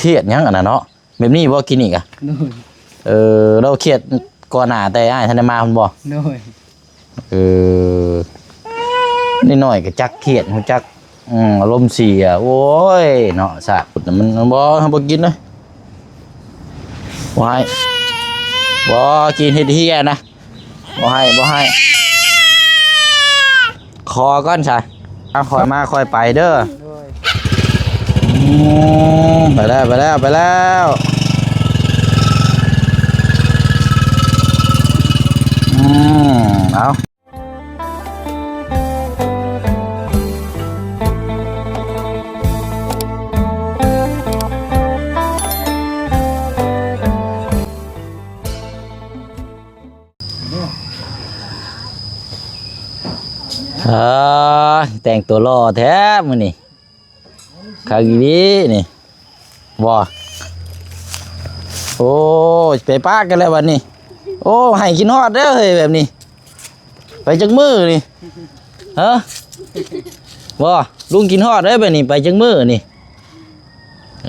ຄຽດຫຍັງອັນນັ້ນເນາະ. ແບບນີ້ບໍ່ ກິນອີກອະ? ໂດຍ. ເອີ ລາວຄຽດກ່ອນໜ້າແຕ່ອ້າຍທັນໄດ້ມາພຸ້ນບໍ່? ໂດຍ. ເອີ ນ້ອຍໆກໍຈັກຄຽດ ຮູ້ຈັກ ອືມ ອາລົມເສຍ. ໂອ້ຍເນາະ ສາດພຸດນະ ມັນ ມັນບໍ່ ເຮົາບໍ່ກິນເລີຍ. ບໍ່ໃຫ້ ບໍ່ກິນ ເຮັດເຮຍນະ. ບໍ່ໃຫ້ ບໍ່ໃຫ້ ຂໍກ່ອນຊະ. ເອົາ ຄ່ອຍມາຄ່ອຍໄປເດີ. ໂດຍ. ອືມ ໄປແລ້ວ ໄປແລ້ວ ໄປແລ້ວ. ອືມ ເອົາ. ເອີ ແຕ່ງຕົວຫຼໍ່ແທ້ມື້ນີ້ ຄັກອີ່ຫຼີນີ້ ບໍ່? ໂອ້ຍ ໄປປະກັນແລ້ວບັດນີ້. ໂອ້ ໃຫ້ກິນຮອດເດີເຮີ້ຍ ແບບນີ້ ໄປຈັກມື້ນີ້? ຮະ ບໍ່ ລຸງກິນຮອດເດີ ແບບນີ້ ໄປຈັກມື້ນີ້?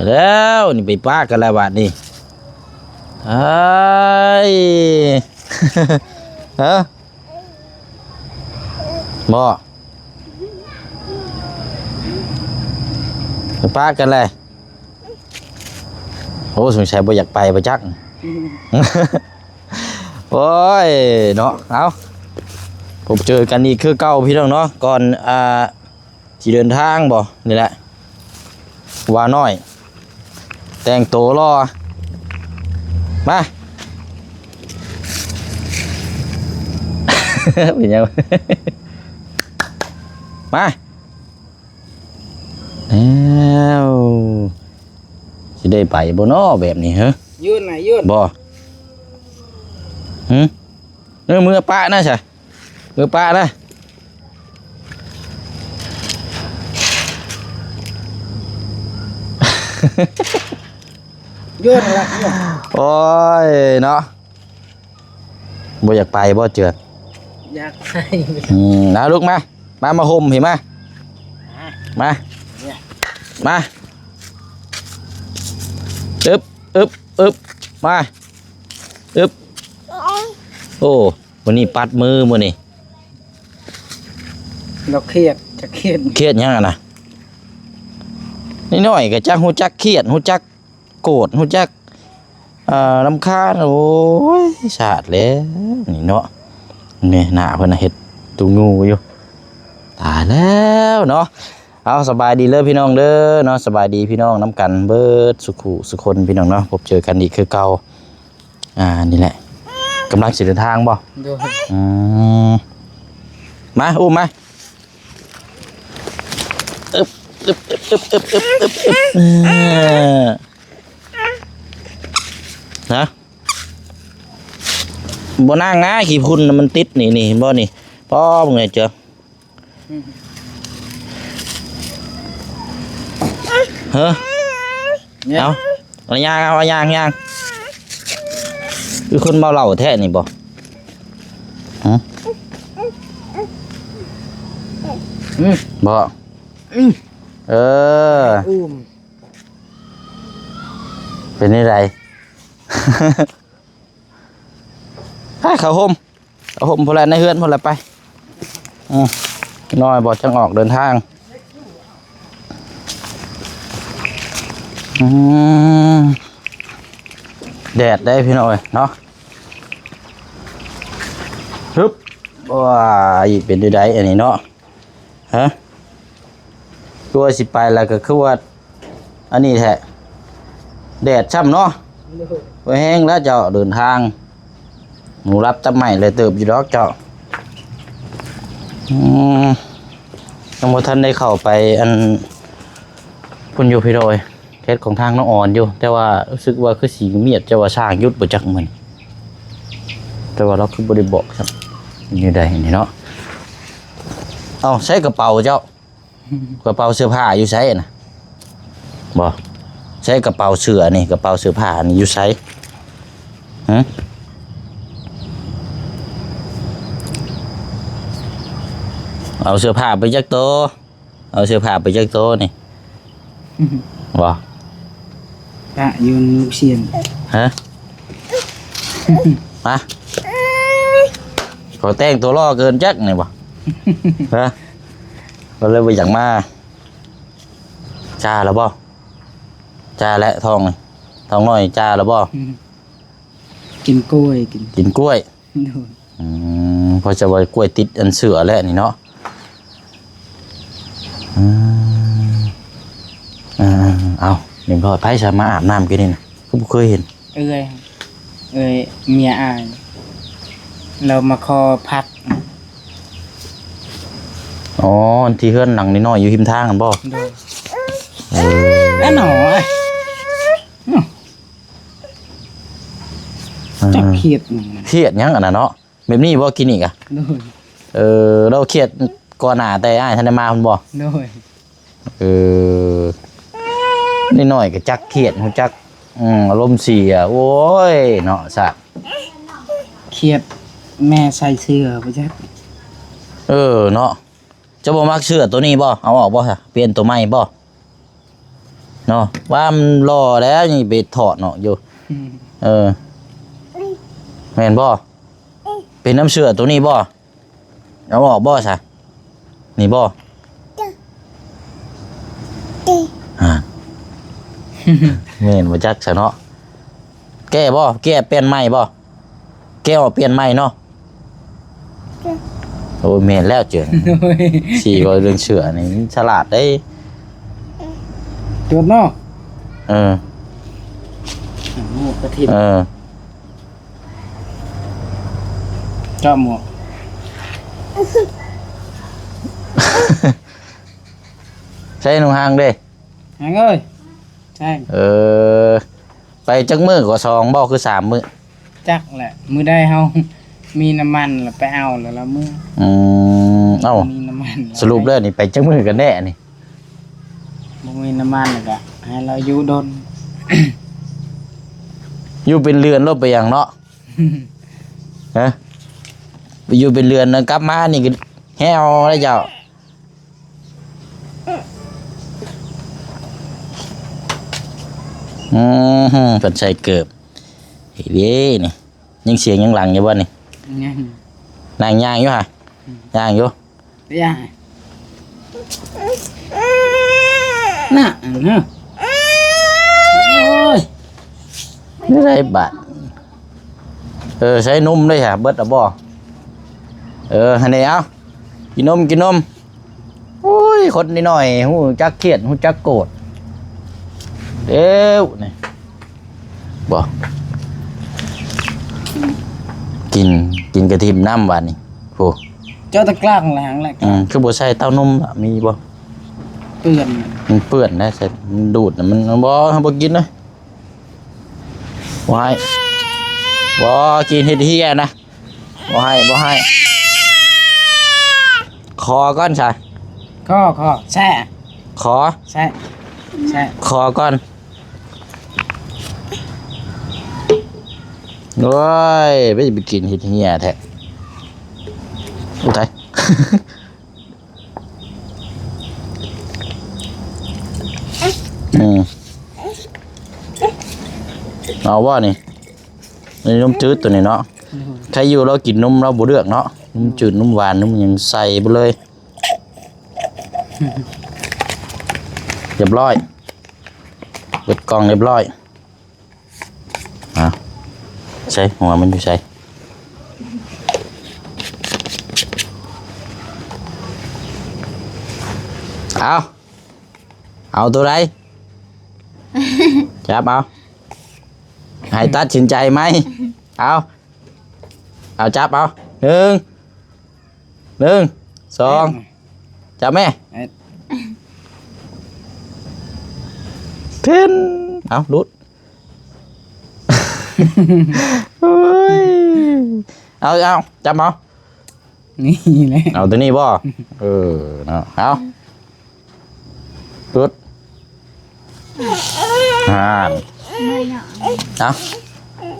ແລ້ວນີ້ ໄປປະກັນແລ້ວບາດນີ້. ອ້າຍ ຮະ ບໍ່ ໄປປະກັນແລ້ວ. ໂອ້ ສົງໄສບໍ່ຢາກໄປບໍ່ຈັກ. ໂອ້ຍເນາະ ເອົາ ພົບເຈີກັນອີກຄືເກົ່າພີ່ນ້ອງເນາະ ກ່ອນ ອ່າ ຊິເດີນທາງບໍ່ ນີ້ແຫຼະ ວ່ານ້ອຍ ແຕ່ງໂຕຫຼໍ່ ມາ ເປັນຫຍັງ ມາ ແລ້ວ ຊິໄດ້ໄປບໍ່ນໍແບບນີ້ ເຮີ ຍືນນະ ຍືນ ບໍ່ ຫື ເອີ ເມືອປະນະຊະ ເມືອປະນະ ຍືນນະ ໂອ້ຍເນາະ. ບໍ່ຢາກໄປບໍ່ເຈືອ? ຢາກໄປ ອືມ ເອົາລູກມາ ມາ ມາຫົ່ມພີ້ມາ ມາ ມາ ອຶບ ອຶບ ອຶບ ມາ ອຶບ ໂອ້ ມື້ນີ້ປັດມືມື້ນີ້ ລາວຄຽດ ຈັກຄຽດ ຄຽດຫຍັງຫັ້ນນະ ນ້ອຍໆກໍຈັກຮູ້ຈັກຄຽດ ຮູ້ຈັກ ໂກດ ຮູ້ຈັກ ເອີ ລຳຄານ ໂອ້ຍ ສາດແລ້ວນີ້ເນາະ ນີ້ໜ້າເພິ່ນນະເຮັດຕູງູຢູ່ ຕາຍແລ້ວເນາະ. ເອົາ ສະບາຍດີເດີພີ່ນ້ອງເດີເນາະ ສະບາຍດີພີ່ນ້ອງນຳກັນເບີດສຸຂູສຸຄົນພີ່ນ້ອງເນາະ ພົບເຈີກັນອີກຄືເກົ່າ ອ່າ ນີ້ແຫຼະ ກຳລັງຊິເດີນທາງບໍ່? ໂດຍ ອືມ ມາ ອຸ້ມມາ ອຶບ ອຶບ ອຶບ ເອີ ນະ ບໍ່ນັ່ງນະ ຂີ້ຝຸ່ນມັນຕິດນີ້ ນີ້ ເຫັນບໍ່ນີ້ ປ້ອ ເບິ່ງແດ່ເຈີ ເຮີ ເອົາ ເອົາຍ່າງ ເອົາ ເອົາຍ່າງ ຍ່າງ ຄືຄົນເມົາເຫຼົ້າແທ້ນີ້ບໍ່? ຫື ອືມ ບໍ່ ອືມ ເອີ ອູ້ມ ເປັນຈັ່ງໃດ? ໄປເຂົ້າຮົ່ມ ເຂົ້າຮົ່ມພຸ້ນແຫຼະ ໃນເຮືອນພຸ້ນແຫຼະ ໄປ ອືມ ນ້ອຍບໍ່ ຈັ່ງອອກເດີນທາງ ອືມ ແດດເດ້ພີ່ນ້ອງເອີຍເນາະ ຮຶບ ວ້າຍ ເປັນຈັ່ງໃດອັນນີ້ເນາະ ຮະ ຄືວ່າຊິໄປແລ້ວກໍຄືວ່າອັນນີ້ແທ້ ແດດຊ້ຳເນາະ ໂດຍ ບໍ່ແຮງແລ້ວເຈົ້າເດີນທາງ ໝູລັບຕັບໄໝ້ເລີຍເຕີບຢູ່ດອກເຈົ້າ ອືມ ຍັງບໍ່ທັນໄດ້ເຂົ້າໄປອັນພຸ້ນຢູ່ພີ່ນ້ອງເອີຍ ເຂດຂອງທາງນ້ອງອອນຢູ່ ແຕ່ວ່າຮູ້ສຶກວ່າຄືຊິງຽບ ເຈົ້າວ່າຊ່າງຢຸດບໍ່ຈັກມື້ນີ້ ແຕ່ວ່າລາວຄືບໍ່ໄດ້ບອກຊ້ຳ ຢູ່ໃດນີ້ເນາະ ເອົ້າ ໃສ່ກະເປົາເຈົ້າ ກະເປົາເສື້ອຜ້າຢູ່ໃສນະ? ບໍ່ ໃສ່ກະເປົາເສື້ອນີ້ ກະເປົາເສື້ອຜ້ານີ້ຢູ່ໃສ? ຫື ເອົາເສື້ອຜ້າໄປຈັກໂຕ? ເອົາເສື້ອຜ້າໄປຈັກໂຕນີ້? ບໍ່ ກະຢູ່ລູກຊຽນ. ຮະ? ຮະ? ເຂົາແຕ່ງຕົວຫຼໍ່ເກີນຈັກນີ້ບໍ່? ຮະ? ກໍເລີຍບໍ່ຢາກມາ. ຈ້າແລ້ວບໍ່? ຈ້າແລ້ວ ທ້ອງນີ້ ທ້ອງນ້ອຍຈ້າແລ້ວບໍ່? ອືມ ກິນກ້ວຍ ກິນ ກິນກ້ວຍ. ໂດຍ ອືມ ເພາະຈະວ່າກ້ວຍຕິດອັນເສື້ອແຫຼະນີ້ເນາະ. ອືມ ເອີ ເອົາ ຮຽບຮ້ອຍ. ໃຜສາມາອາບນ້ຳກິນນີ້ນະ? ຄືບໍ່ເຄີຍເຫັນ. ເອື້ອຍ ເອື້ອຍເມຍອ້າຍ ລາວມາຂໍພັກ. ອໍ ທີ່ເຮືອນຫຼັງນ້ອຍໆຢູ່ຮິມທາງຫັ້ນບໍ່? ໂດຍ ເອີ ແລ້ວໜໍ ເອີ ຈັກຄຽດຫຍັງ ຄຽດຫຍັງອັນນັ້ນເນາະ. ແບບນີ້ບໍ່ກິນອີກອະ? ໂດຍ ເອີ ລາວຄຽດກ່ອນໜ້າແຕ່ອ້າຍທັນໄດ້ມາພຸ້ນບໍ່? ໂດຍ ເອີ ນ້ອຍໆກໍຈັກຄຽດ ຮູ້ຈັກ ອືມ ອາລົມເສຍ. ໂອ້ຍ ເນາະ ສາດ ຄຽດແມ່ໃສ່ເສື້ອບໍ່ຈັກ. ເອີ ເນາະ ເຈົ້າບໍ່ມັກເສື້ອໂຕນີ້ບໍ່? ເອົາອອກບໍ່? ປ່ຽນໂຕໃໝ່ບໍ່? ເນາະ ວ່າມັນຫຼໍ່ແລ້ວ ຍັງໄປຖອດເນາະຢູ່. ອືມ ເອີ ແມ່ນບໍ່? ເປັນນຳເສື້ອໂຕນີ້ບໍ່? ເອົາອອກບໍ່ຊະ? ນີ້ບໍ່? ອ່າ ແມ່ນບໍ່ຈັກຊະເນາະ. ແກ້ບໍ່? ແກ້ປ່ຽນໃໝ່ບໍ່? ແກ້ອອກປ່ຽນໃໝ່ເນາະ. ໂອ້ຍ ແມ່ນແລ້ວເຈີ ໂດຍ ຊິເວົ້າເລື່ອງເສື້ອນີ້ ມັນສະຫຼາດເດ້. ໂດດເນາະ. ເອີ ໝວກກະທິບ ເອີ ເຈາະໝວກ. ໃສ່ໜຸ່ງຫາງເດ້ ຫາງເອີຍ. ໃຊ່ ເອີ ໄປຈັກມື້ກໍ ສອງບໍ່ ຄື ສາມມື້? ຈັກແຫຼະ ມື້ໃດເຮົາມີນ້ຳມັນລະໄປເອົາ ລະລະມື້. ອືມ ເອົ້າ ມີນ້ຳມັນ ສະຫຼຸບແລ້ວນີ້ໄປຈັກມື້ກັນແນ່ນີ້? ບໍ່ມີນ້ຳມັນລະກະໃຫ້ລາວຢູ່ດົນ ຢູ່ເປັນເດືອນໂລດ ໄປຫຍັງເນາະ? ຮະ? ໄປຢູ່ເປັນເດືອນນະ ກັບມານີ້ກໍແຫ້ວແລ້ວເຈົ້າ. ອືມ ເພິ່ນໃສ່ເກີບ ເດ້ນີ້ ຍັງສຽງຍັງຫຼັງຢູ່ບໍ່ນີ້? ຍັງ ນັ່ງຍ່າງຢູ່ຫະ? ອືມ ຍ່າງຢູ່ ຍ່າງ ນະ ເນາະ. ໂອ້ຍ ໄດ້ບາດ. ເອີ ໃສ່ນົມເດ້ຫະ ເບິດແລ້ວບໍ່? ເອີ ຫັ້ນເດ້ ເອົາ ກິນນົມ ກິນນົມ. ໂອ້ຍ ຄົນນ້ອຍໆ ຮູ້ຈັກຄຽດ ຮູ້ຈັກໂກດ ເດ້ວນີ້ ບໍ່ ກິນ ກິນກະທິບນ້ຳບາດນີ້. ໂອ້ ເຈົ້າຕະກຮ້າງແຫຼງແຫຼະ. ອືມ ຄືບໍ່ໃສ່ເຕົ້ານົມລະ ມີບໍ່? ເປື້ອນ ມັນເປື້ອນນະ ໃສ່ ມັນດູດນະ ມັນ ບໍ່ ເຮົາບໍ່ກິນນະ. ບໍ່ໃຫ້ ບໍ່ກິນ ເຮັດເຮຍນະ ບໍ່ໃຫ້ ບໍ່ໃຫ້. ຂໍກ່ອນຊະ ຂໍ ຂໍ ແຊະ ຂໍ ແຊະ ແຊະ ຂໍກ່ອນ. ໂອ້ຍ ໄປ ໄປກິນ ເຮັດເຮຍແທ້. ອຸ້ຍ ຕາຍ. ອືມ ເອົາບໍ່ນີ້? ນີ້ນົມຈືດໂຕນີ້ເນາະ. ອືມ ໃຄຢູ່ລາວກິນນົມລາວບໍ່ເລືອກເນາະ ນົມຈືດ ນົມຫວານ ນົມຫຍັງໃສ່ເບິດເລີຍ. ຮຽບຮ້ອຍ ເບິດກ່ອງຮຽບຮ້ອຍ. ເອົາ ໃສ່ ຫົວມັນຢູ່ໃສ? ເອົາ ເອົາໂຕໃດ? ຈັບເອົາ ໃຫ້ຕັດສິນໃຈໃໝ່. ເອົາ ເອົາ ຈັບເອົາ ໜຶ່ງ ໜຶ່ງ ສອງ ຈັບແມ່. ເອີ ເພັນ ເອົາ ຫຼຸດ. ໂອ້ຍ ເອົາ ເອົາ ຈັບເອົາ ນີ້ແຫຼະ ເອົາໂຕນີ້ບໍ່? ເອີ ເນາະ ເອົາ ຫຼຸດ ຫັ້ນ ເອົາ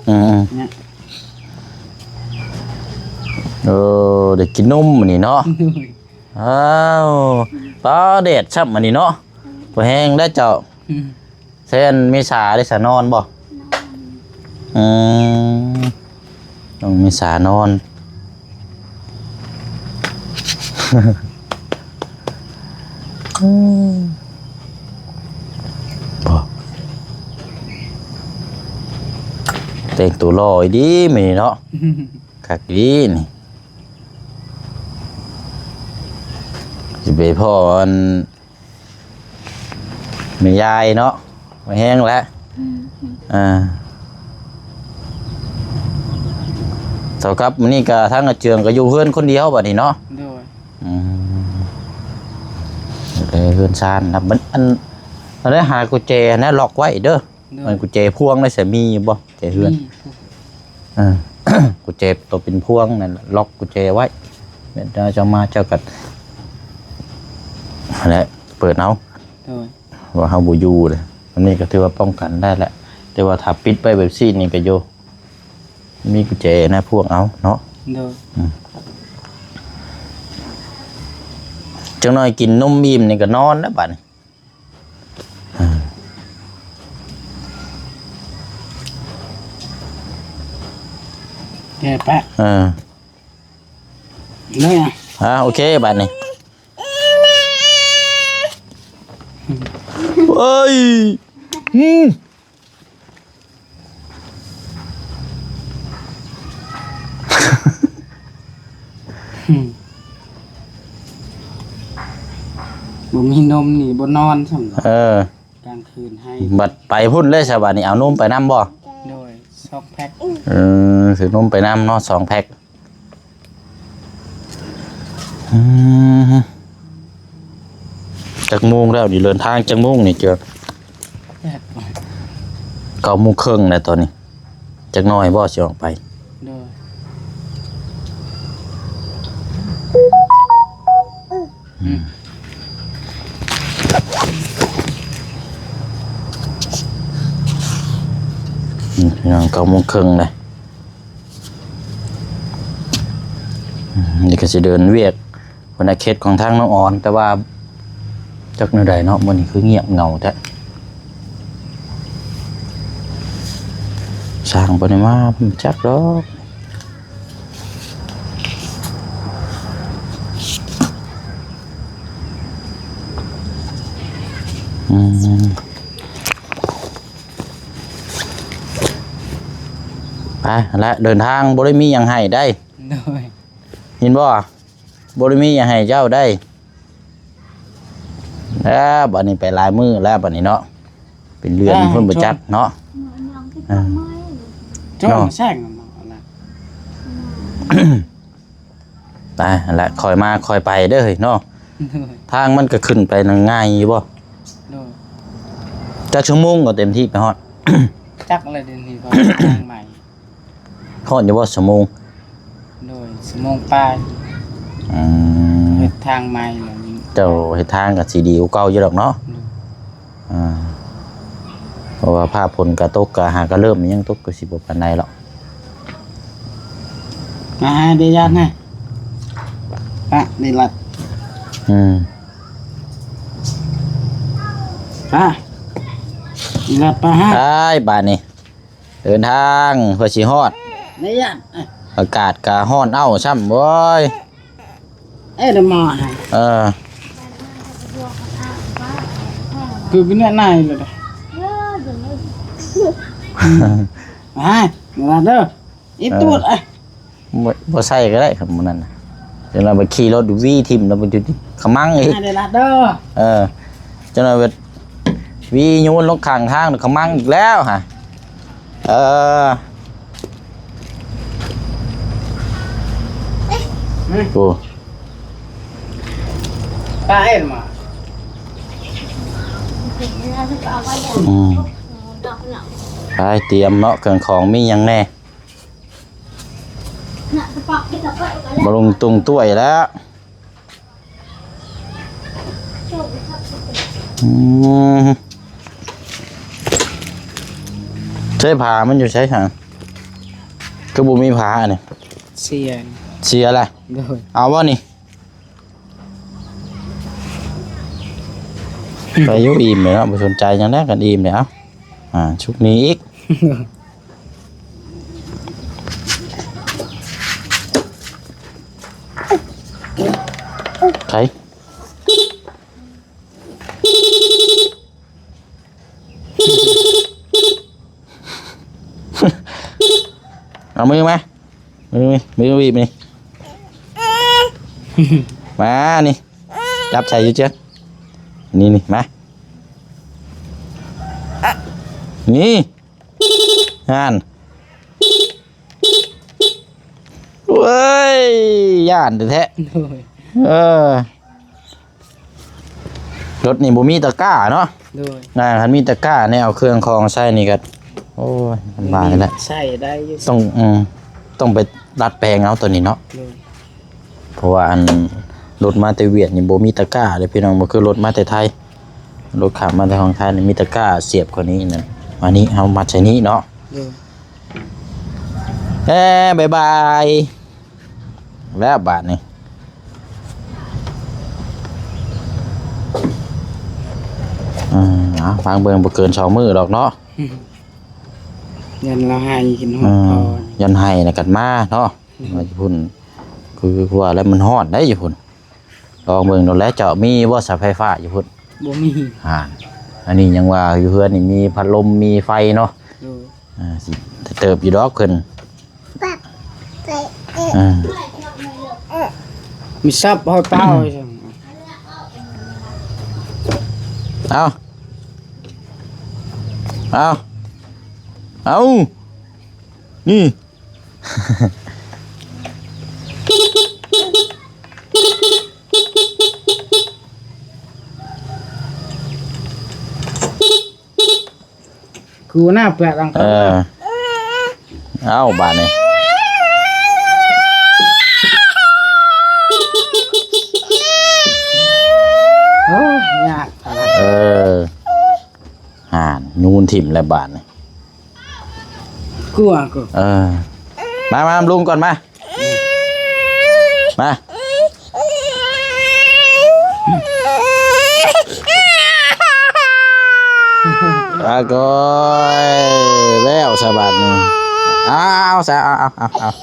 ອືມ ເອີ ໄດ້ກິນນົມມື້ນີ້ເນາະ. ອ້າວ ປາແດດຊ້ຳອັນນີ້ເນາະ ບໍ່ແຮງເດ້ເຈົ້າ. ອືມ ແຊນເມສາໄດ້ສະນອນບໍ່? ນອນ. ອືມ ນ້ອງເມສານອນ. ອືມ ບໍ່ ແຕ່ງຕົວຫຼໍ່ອີ່ຫຼີມື້ນີ້ເນາະ. ຄັກອີ່ຫຼີນີ້ ຊິໄປພໍ້ອັນ ແມ່ຍາຍເນາະ ບໍ່ແຮງແລ້ວ. ອືມ ອ່າ ເທົ່າກັບມື້ນີ້ກໍທາງອາເຈືອງກໍຢູ່ເຮືອນຄົນດຽວບັດນີ້ເນາະ. ໂດຍ. ອືມ ເອີ ເຮືອນຊານນະ ມັນ ອັນ ອັນໄດ້ຫາກຸນແຈນະ ລັອກໄວ້ເດີ. ໂດຍ. ມັນກຸນແຈພວງໄດ້ ສາມີຢູ່ບໍ່? ແຈເຮືອນ. ມີ. ເອີ ກຸນແຈໂຕເປັນພວງນັ້ນ ລັອກກຸນແຈໄວ້ ແມ່ນເຈົ້າມາເຈົ້າກໍຫັ້ນແຫຼະ ເປີດເອົາ. ໂດຍ. ວ່າເຮົາບໍ່ຢູ່ເດ້ ອັນນີ້ກໍຖືວ່າປ້ອງກັນໄດ້ແຫຼະ ແຕ່ວ່າຖ້າປິດໄວ້ແບບຊີ້ນີ້ກໍຢູ່ ມີກຸນແຈນະພວງເອົາເນາະ. ໂດຍ. ອືມ ຈັກໜ້ອຍກິນນົມອີ່ມນີ້ກໍນອນແລ້ວບັດນີ້. ແກະປະ ເອີ ເລີຍ ອ່າ ໂອເຄ ບາດນີ້ ເອີຍ ອືມ. ບໍ່ມີນົມນີ້ບໍ່ນອນຊ້ຳ. ເອີ ກາງຄືນໃຫ້ ບັດໄປພຸ້ນເລີຍຊະ ບາດນີ້ເອົານົມໄປນຳບໍ່? ໂດຍ ສອງແພັກ. ເອີ ຊື້ນົມໄປນຳເນາະ ສອງແພັກ. ອືມ ຈັກໂມງແລ້ວນີ້? ເດີນທາງຈັກໂມງນີ້ເຈົ້າ? ເກົ້າໂມງເຄິ່ງແລ້ວຕອນນີ້ ຈັກໜ້ອຍບໍ່ຊິອອກໄປ. ໂດຍ. ອືມ ອືມ ພີ່ນ້ອງ ເກົ້າໂມງເຄິ່ງແລ້ວ. ອືມ ນີ້ກໍຊິເດີນວຽກ ເພິ່ນວ່າເຂດຂອງທາງນ້ອງອອນ ແຕ່ວ່າຈັກແນວໃດເນາະ ມື້ນີ້ຄືງຽບເຫງົາແທ້. ຊ່າງບໍ່ໄດ້ມາ ເພິ່ນບໍ່ຈັກດອກ. ອືມ ໄປ ຫັ້ນແຫຼະ ເດີນທາງບໍ່ໄດ້ມີຫຍັງໃຫ້ໄດ໋. ໂດຍ. ເຫັນບໍ່? ບໍ່ໄດ້ມີຫຍັງໃຫ້ເຈົ້າໄດ໋. ແລ້ວບັດນີ້ໄປຫຼາຍມື້ແລ້ວບັດນີ້ເນາະ ເປັນເດືອນ ອ່າ ເພິ່ນບໍ່ຈັກເນາະ. ເອີ ເຈົ້າ ເນາະ ແຊງເນາະ ໄປ ຫັ້ນແຫຼະ ຄ່ອຍມາຄ່ອຍໄປເດີເນາະ. ໂດຍ. ທາງມັນກໍຂຶ້ນໄປນະ ງ່າຍຢູ່ບໍ່? ໂດຍ. ຈັກຊົ່ວໂມງກໍເຕັມທີ່ໄປຮອດ? ຈັກແລ້ວ ດຽວນີ້ກໍທາງໃໝ່. ຮອດຢູ່ບໍ່ຊົ່ວໂມງ? ໂດຍ ຊົ່ວໂມງປາຍ. ອືມ ເຮັດທາງໃໝ່ແລ້ວນີ້ ເຈົ້າເຮັດທາງກໍຊິດີກວ່າເກົ່າຢູ່ດອກເນາະ. ໂດຍ. ອ່າ ເພາະວ່າຟ້າຝົນກໍຕົກ ກໍຫາກໍເລີ່ມຍັງຕົກ ກໍຊິບໍ່ປານໃດດອກ. ມາຫາເດຍາດນະ ປະເດຍາດ. ອືມ ປະເດຍາດ ປະຫາ ໄປບາດນີ້. ເດີນທາງເພື່ອຊິຮອດ. ໄດ້ຢ້ານ ອາກາດກະຮ້ອນເອົ້າຊ້ຳ. ໂອ້ຍ ເອີ ດະໝໍໃຫ້ ເອີ ຄືກິນແນວໃນເລີຍ. ຫາຍ ມາເດີ ອີ ເອີ ຕູດ ເອີ ບໍ່ ບໍ່ໃສ່ກໍໄດ້ຄັນມື້ນັ້ນນະ. ຈັ່ງນັ້ນໄປຂີ່ລົດວີຖິ້ມແລ້ວໄປຈຸດຂະມັງອີກ. ໄດ້ລະເດີ ເອີ ຈັ່ງນັ້ນໄປວີໂຍນລົງຂ້າງທາງຂະມັງອີກແລ້ວຫະ. ເອີ ໂອ້ ຕາຍມາ ອືມ ໄປຕຽມເນາະ ເຄື່ອງຂອງມີຫຍັງແດ່. ບໍ່ລົງຕຸງຕ້ວຍແລ້ວ. ອືມ ໃຊ້ຜ້າມັນຢູ່ໃສຫະ? ຄືບໍ່ມີຜ້າອັນນີ້? ເສຍ ເສຍລະ. ໂດຍ. ເອົາບໍ່ນີ້? ໄປຢູ່ ອີ່ມແລ້ວເນາະ ບໍ່ສົນໃຈຫຍັງແລ້ວ ຄັນອີ່ມແລ້ວ. ອ່າ ຊຸກນີ້ອີກ ໃສ ເອົາມືມາ ມື ມື ມືບີບນີ້ ມານີ້ ຈັບໃສ່ຢູ່ເຈົ້າ ນີ້ ນີ້ ມາ ນີ້ ຫັ້ນ ເວີຍ ຢ້ານແທ້ໆ ໂດຍ ເອີ ລົດນີ້ບໍ່ມີຕະກ້າເນາະ ໂດຍ ອ່າ ຄັນມີຕະກ້າແນວເຄື່ອງຂອງໃສ່ນີ້ກໍ ໂອ້ຍ ລຳບາກແລ້ວ ໃສ່ໄດ້ຢູ່ ຕ້ອງ ອືມ ຕ້ອງໄປດັດແປງເອົາໂຕນີ້ເນາະ ໂດຍ ເພາະວ່າອັນລົດມາແຕ່ຫວຽດນີ້ບໍ່ມີຕະກ້າເດ້ພີ່ນ້ອງ ບໍ່ຄືລົດມາແຕ່ໄທ ລົດຂ້າມມາແຕ່ຂອງໄທນີ້ມີຕະກ້າສຽບເຂົ້ານີ້ນະ ອັນນີ້ເຮົາມັດໃສ່ນີ້ເນາະ ໂດຍ ເອີ ບາຍບາຍ ແລ້ວບາດນີ້ ເອີ ເອົາ ຟັງເບິ່ງ ບໍ່ເກີນສອງມື້ດອກເນາະ ຢ້ານລາວໄຫ້ຂຶ້ນຮອດ ເອີ ພໍ ຢ້ານໄຫ້ນະກັນມາເນາະ ອືມ ວ່າຢູ່ພຸ້ນ ຄື ຄືວ່າແລ້ວມັນຮ້ອນໄດ໋ຢູ່ພຸ້ນ ລອງເບິ່ງໂລດແຫຼະ ເຈົ້າມີບໍ່ສາຍໄຟຟ້າຢູ່ພຸ້ນ ບໍ່ມີ ອ່າ ອັນນີ້ຍັງວ່າຢູ່ເຮືອນນີ້ມີພັດລົມມີໄຟເນາະ ໂດຍ ອ່າ ຊິເຕີບຢູ່ດອກເພິ່ນ ອ່າ ມີຊັບຮອຍເປົ່າ ເອົາ ເອົາ ເອົາ ນີ້ ກູໜ້າເປືອກຫຼັງ ເອີ ເອົາບາດນີ້ ໂອ້ຍ ຍາກ ເອີ ຫັ້ນ ໂຍນຖິ້ມແລ້ວບາດນີ້ ກົວ ກົວ ເອີ ມາ ມານຳລຸງກ່ອນ ມາ ມາ ອາ ໂອ້ຍ ແລ້ວສະບາດນີ້ ເອົາ ເອົາ ເອົາ ເອົາ ເອົາ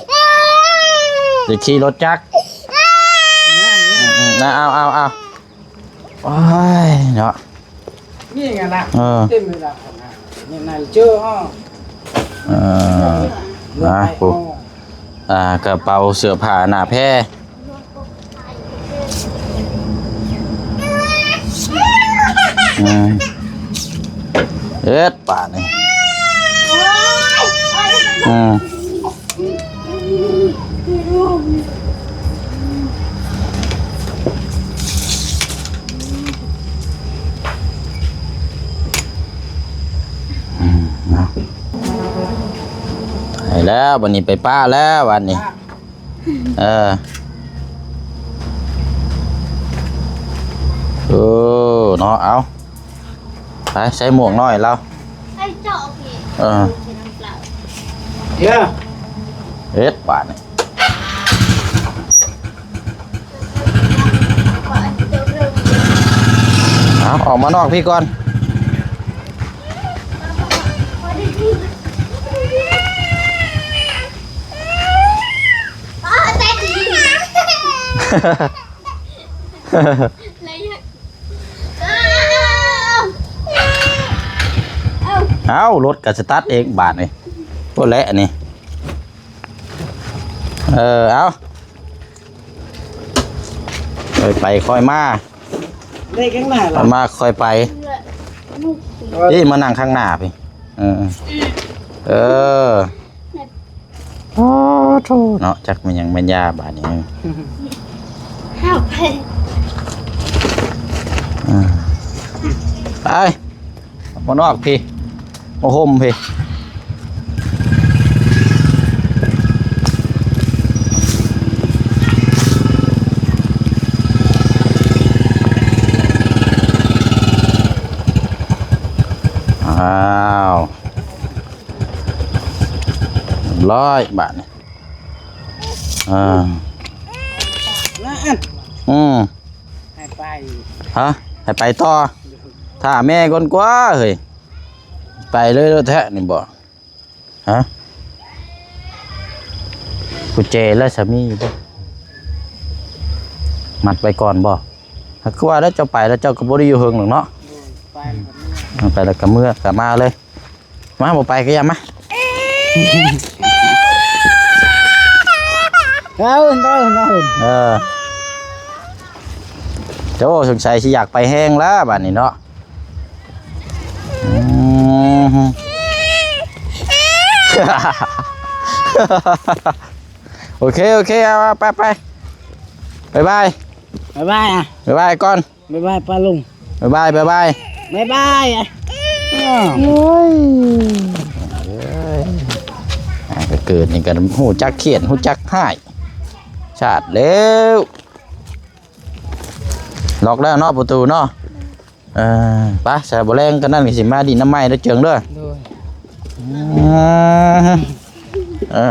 ຈະຂີ່ລົດຈັກ ອືມ ເອົາ ເອົາ ເອົາ ໂອ້ຍເນາະ ນີ້ໄງລະ ເອີ ເຕັມເລີຍລະ ນີ້ນາເຈີ ເອີ ນະ ໂອ້ ອ່າ ກະເປົາເສື້ອຜ້າໜ້າແພ ອືມ ເຮັດປານນີ້ ອືມ ອືມ ເນາະ ໄປແລ້ວ ບັດນີ້ໄປປ້າແລ້ວ ບັດນີ້ ເອີ ເອີ ເນາະ ເອົາ ໄປ ໃສ່ໝວກນ້ອຍລາວ ໃສ່ເຈາະພີ້ ເອີ ເອີ ເຮັດບາດນີ້ ເອົາ ອອກມານອກພີ້ກ່ອນ ເອົ້າ ລົດກະສະຕາດເອງບາດນີ້ ໂອ້ແຫຼະນີ້ ເອີ ເອົາ ຄ່ອຍໄປຄ່ອຍມາ ເດັກຂ້າງໜ້າ ຄ່ອຍມາຄ່ອຍໄປ ນີ້ມານັ່ງຂ້າງໜ້າພີ້ ເອີ ເອີ ໂອ້ໂທ ເນາະ ຈັກແມ່ນຫຍັງແມ່ນຢາບາດນີ້ ເອົາໄປ ອ່າ ໄປ ອອກມານອກພີ້ ມາຮົ່ມພີ້ ອ້າວ ຮຽບຮ້ອຍບາດນີ້ ອ່າ ນັ້ນ ອືມ ໃຫ້ໄປ ຮະ ໃຫ້ໄປຕໍ່ ຖ້າແມ່ກ່ອນກວ່າເຮີ້ຍ ໄປເລີຍໂລດແທ້ນີ້ບໍ່? ຮະ? ກຸນແຈແລ້ວສາມີຢູ່ບໍ່? ມັດໄວ້ກ່ອນບໍ່? ຫາກຄືວ່າແລ້ວເຈົ້າໄປແລ້ວເຈົ້າກໍບໍ່ໄດ້ຢູ່ເຫິງດອກເນາະ. ໂດຍ ໄປແລ້ວກໍເມືອ ໄປແລ້ວກໍເມືອ ກໍມາເລີຍ. ມາ ບໍ່ໄປກໍຢ່າມາ. ເອີ ເອີ ເອີ ເອີ ເອີ ໂອ້ ສົງໄສຊິຢາກໄປແຮງລະບາດນີ້ເນາະ. ອືມ ໂອເຄ ໂອເຄ ເອົາ ເອົາ ໄປ ໄປ ບາຍບາຍ ບາຍບາຍ ອະ ບາຍບາຍກ່ອນ. ບາຍບາຍປ້າລຸງ ບາຍບາຍ ບາຍບາຍ ບາຍບາຍ ອ້າວ ໂອ້ຍ ເອີຍ ອ່າ ກໍເກີດນີ້ກໍຮູ້ຈັກຄຽດ ຮູ້ຈັກຮ້າຍ ຊາດແລ້ວ ລັອກແລ້ວເນາະ ປະຕູເນາະ. ເອີ ໄປ ຊະ ບໍ່ແລງກັນນັ້ນກໍຊິມາດິນນຳໃໝ່ເດີເຈີງເດີ. ໂດຍ ອືມ ເອີ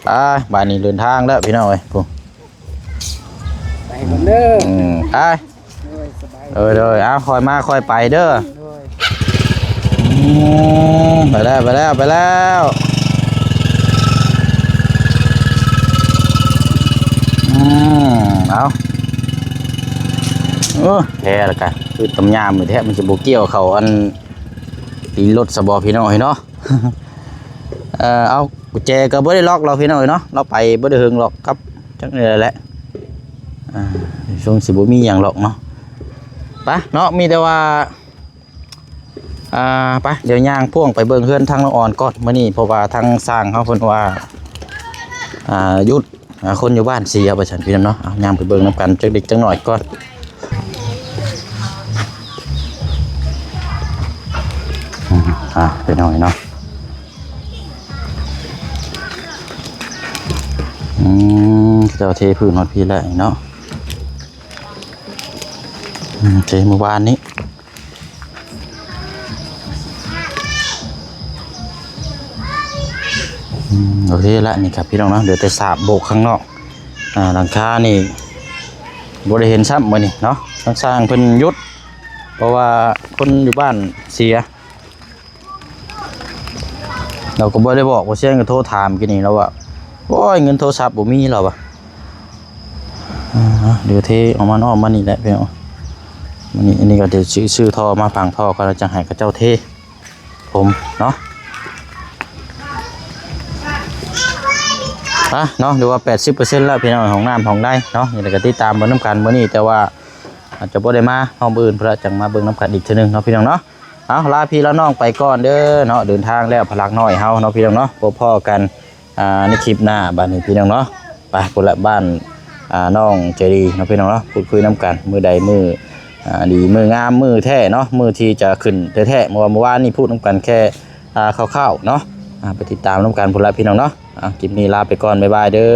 ໄປ ບາດນີ້ເດີນທາງແລ້ວພີ່ນ້ອງເອີຍ ພຸ້ນ ໄປກ່ອນເດີ. ອືມ ໄປ ໂດຍ ສະບາຍ ໂດຍ ໂດຍ ເອົາ ຄ່ອຍມາຄ່ອຍໄປເດີ. ໂດຍ ອືມ ໄປແລ້ວ ໄປແລ້ວ ໄປແລ້ວ. ອືມ ເອົາ ເອີ ແທ້ລະກະ ຄືຕຳຍາມນີ້ແທ້ ມັນຊິບໍ່ກ່ຽວເຂົ້າອັນຕີນລົດຊະບໍ່ ພີ່ນ້ອງເອີຍເນາະ. ເອີ ເອົາ ກຸນແຈກໍບໍ່ໄດ້ລັອກດອກພີ່ນ້ອງເອີຍເນາະ ລາວໄປບໍ່ໄດ້ເຫິງດອກ ກັບຈັກນີ້ແຫຼະ. ອ່າ ຊ່ວງຊິບໍ່ມີຫຍັງດອກເນາະ ໄປເນາະ. ມີແຕ່ວ່າ ອ່າ ໄປ ດຽວຍ່າງພ່ວງໄປເບິ່ງເຮືອນທາງນ້ອງອອນກ່ອນມື້ນີ້ ເພາະວ່າທາງຊ່າງເຮົາເພິ່ນວ່າ ອ່າ ຢຸດ ອ່າ ຄົນຢູ່ບ້ານເສຍວ່າຊັ້ນ ພີ່ນ້ອງເນາະ. ເອົາ ຍ່າງໄປເບິ່ງນຳກັນຈັກເລັກຈັກໜ້ອຍກ່ອນ. ອືມ ອ່າ ໄປໜ້ອຍເນາະ. ອືມ ເຈົ້າເທພື້ນຮອດພີ້ແລ້ວເນາະ. ອືມ ເທມື້ວານນີ້. ອືມ ໂອເຄລະ ນີ້ຄັບ ພີ່ນ້ອງເນາະ ເຫຼືອແຕ່ສາບໂບກຂ້າງນອກ. ອ່າ ຫຼັງຄານີ້ບໍ່ໄດ້ເຫັນຊ້ຳມື້ນີ້ເນາະ ທາງຊ່າງເພິ່ນຢຸດ ເພາະວ່າຄົນຢູ່ບ້ານເສຍ. ລາວກໍບໍ່ໄດ້ບອກ ບໍ່ຊຽງກໍໂທຖາມກີ້ນີ້ ລາວວ່າ ໂອ້ຍ ເງິນໂທລະສັບບໍ່ມີ ລາວວ່າ. ອ່າ ດຽວເທເອົາມັນອອກມານີ້ແຫຼະ ພີ່ນ້ອງ. ມື້ນີ້ ອັນນີ້ກໍຈະຊື້ ຊື້ທໍ່ມາຝັງທໍ່ກ່ອນ ແລ້ວຈັ່ງໃຫ້ເຂົາເຈົ້າເທ ຜົມເນາະ. ອ່ະເນາະ ຫຼືວ່າແປດສິບເປີເຊັນແລ້ວ ພີ່ນ້ອງ ຫ້ອງນ້ຳຫ້ອງໃດເນາະ. ນີ້ແຫຼະ ກໍຕິດຕາມເບິ່ງນຳກັນມື້ນີ້ ແຕ່ວ່າອາດຈະບໍ່ໄດ້ມາເນາະ ມື້ອື່ນພຸ້ນລະ ຈັ່ງມາເບິ່ງນຳກັນອີກເທື່ອໜຶ່ງເນາະ ພີ່ນ້ອງເນາະ. ເອົາ ລາພີ່ລານ້ອງໄປກ່ອນເດີເນາະ ເດີນທາງແລ້ວ ພະລັກນ້ອຍເຮົາເນາະ ພີ່ນ້ອງເນາະ. ພົບພໍ້ກັນ ອ່າ ໃນຄລິບໜ້າບາດນີ້ ພີ່ນ້ອງເນາະ. ໄປພຸ້ນລະ ບ້ານ ອ່າ ນ້ອງໃຈດີເນາະ ພີ່ນ້ອງເນາະ ພູດຄຸຍນຳກັນ ມື້ໃດມື້ ອ່າ ດີ ມື້ງາມ ມື້ແທ້ເນາະ ມື້ທີ່ຈະຂຶ້ນແທ້ໆ. ເມື່ອ ເມື່ອວານນີ້ພູດນຳກັນແຄ່ ອ່າ ຄ່າວໆເນາະ. ອ່າ ໄປຕິດຕາມນຳກັນພຸ້ນລະ ພີ່ນ້ອງເນາະ. ອ່າ ຄລິບນີ້ລາໄປກ່ອນ ບາຍບາຍເດີ.